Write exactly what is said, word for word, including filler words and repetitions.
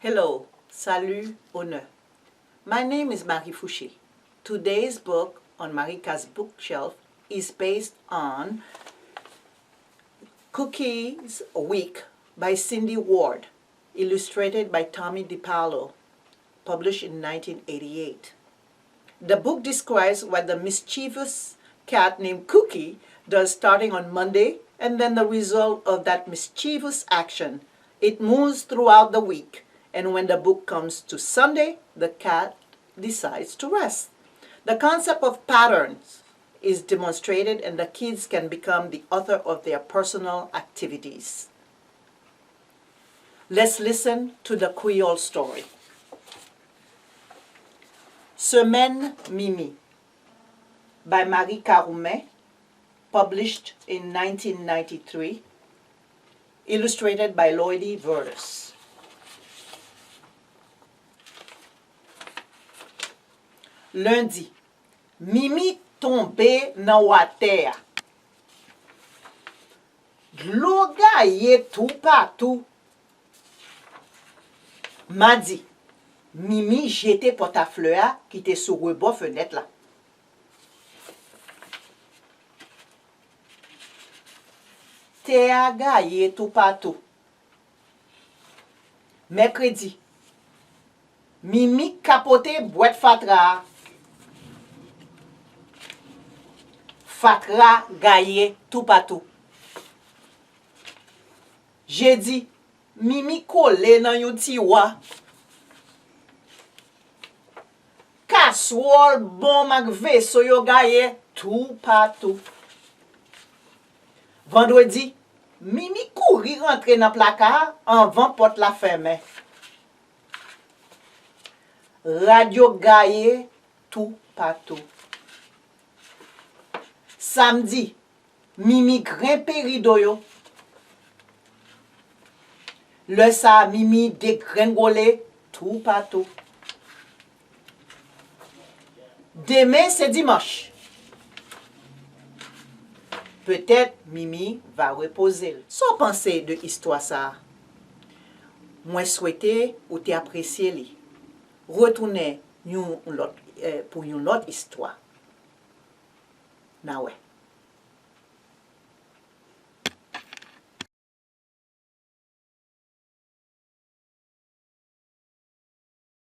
Hello, salut, onè. My name is Marie Fouché. Today's book on Marika's bookshelf is based on Cookies Week by Cindy Ward, illustrated by Tommy DePaolo, published in nineteen eighty-eight. The book describes what the mischievous cat named Cookie does starting on Monday and then the result of that mischievous action. It moves throughout the week, and when the book comes to Sunday, the cat decides to rest. The concept of patterns is demonstrated, and the kids can become the author of their personal activities. Let's listen to the Creole story. Semèn Mimi, by Marie Caroumet, published in nineteen ninety-three, illustrated by Lloydie Verdes. Lendi, Mimi tonbe nan watè a. Dlo gaye toupatou. Madi, Mimi jete pòtaflè a ki te sou rebò fenèt la. Tè a gaye toupatou. Mèkredi, Mimi kapote bwèt fatra a. Fatra gaye toupatou. Jedi, Mimi kole nan yon tiwa. Kaswòl, bonm ak veso yo gaye toupatou. Vandredi, Mimi kouri rantre nan plaka a anvan pòt la fèmen. Rad yo gaye toupatou. Samdi, Mimi grenpe rido yo. Lè sa a, Mimi degrengole toupatou. Demen se dimanch. Petèt Mimi va repoze l. Sa w panse de istwa sa a? Mwen swete ou te apresye li. Retounen yon lòt, eh, pou yon lòt istwa. N a wè.